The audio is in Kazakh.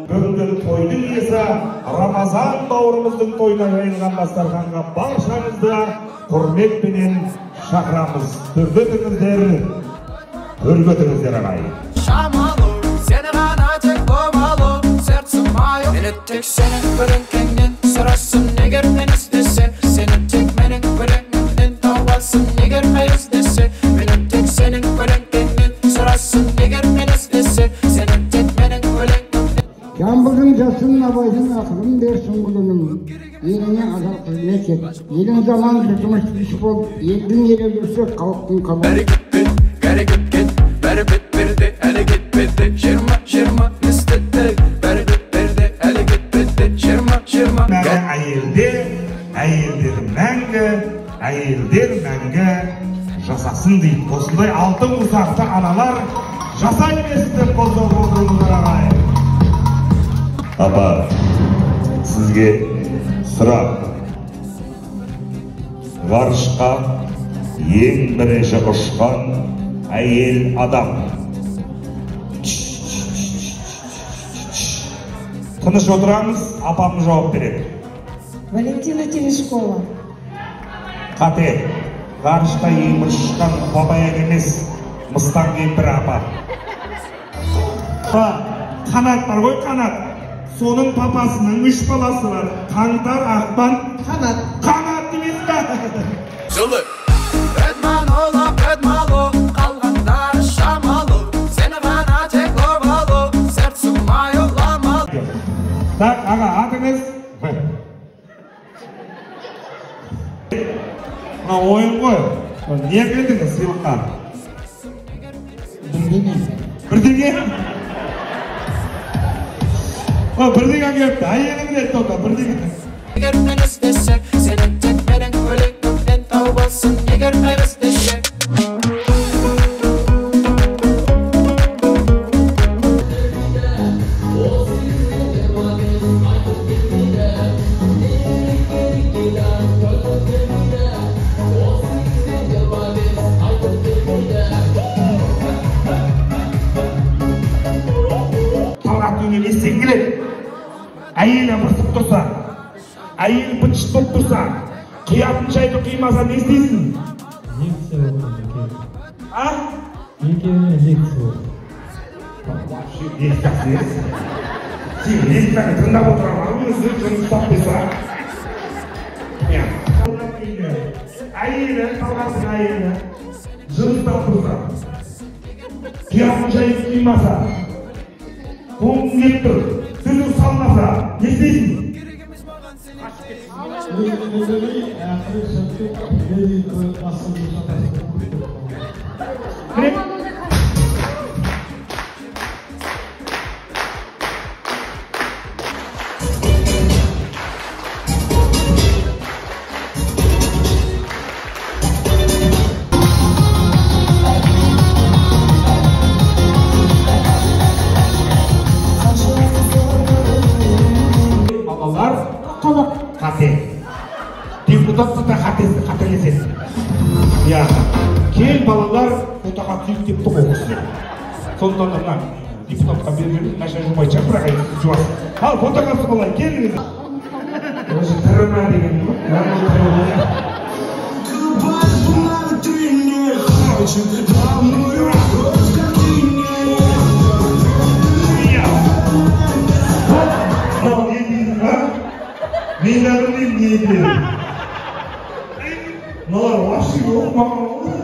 Бүгінгі тойдың иесі Рамазан бауырымыздың тойына жайылған дастарханға баршаңызды құрметпенен шақырамыз. Төрге өтіңіздер, төрге өтіңіздер ағайын. Шамалы, сені ғана тек обалы, сердце мое. Мені тек сенің көлеңкеңнен сұрасын, егер мен іздесе, сені тек менің көлеңкемнен табасың, егер мен іздесе, мені тек сенің көлеңкеңнен сұрасын, егер мен іздесе, сені тек менің көлеңкемнен. Жамбылдың жасын, Абайдың ақылын берсін құлыным. Еліңе адал қызмет ет. Елің заман, жұртымыз тыныш бол. Елдің елі жүрсе, халықтың қамы. Бәрі кетпеді, бәрі кеткен, бәрі бітпеді, әлі кетпеді. 20-20 не істеді, бәрі бітпеді, әлі кетпеді. 20-20. Мәңгі әйелдер, әйелдер мәңгі, әйелдер мәңгі жасасын дейді. Осындай алтын құрсақты аналар жасай берсін деп қолдау отырыңыздар ағайын. Апа, сізге сұрақ. Ғарышқа ең бірінші ұшқан әйел адам. Тыныш отырамыз, апам жауап береді. Валентина Терешкова. Қате. Ғарышқа ең бірінші ұшқан Бабаян емес, Мыстан кемпір апа. Қанат бар ғой, Қанат. Соның папасының 3 баласы бар. Қаңтар, Ақпан, Қанат. Қанат емес пе? Жылы. Бәдман ола, бәдмало, қалғандары шамалы. Сені ғана тек обалы, сердце мое ламалы. Так, аға, атыңыз? Мына ойын ғой. Не әкелдіңіз сыйлыққа? Бірдеңе. Бірдеңе? Бірдеңе әкеліпті, әйелің де айтты онда, бірдеңе. Егер мен іздесе, сені тек менің көлеңкемнен табасың, егер мен іздесе. Талғат үйіне не істегің келеді? Әйелі ыбырсып тұрса, әйел быт-шыт болып тұрса, құятын шайды құймаса не істейсің? Лекция оқимын екеуіне. А? Екеуіне лекция оқимын. Вообще лекциясы емес. Сен лекцияны тыңдап отырған өзі жын ұстап қойса. Әйелі, Талғаттың әйелі жын ұстап тұрса, құятын шайды құймаса, тоңғың келіп тұр, сөзің салмаса, не істейсің? Балалар қате. Депутат та қателеседі. Иә. Кел балалар фотоға түсейік деп тұр ғой кісілер. Сондықтан да мына депутатқа беріп жібердім, машина жумайтын шығар, бірақ енді сіз жуасыз. Ал фотоға түсіп алайық, келіңіз. Осы тірі ма деген ғой? Мынау не дейсің, а? Мен де білмеймін не екенін. Мыналар вообще оқымаған ғой.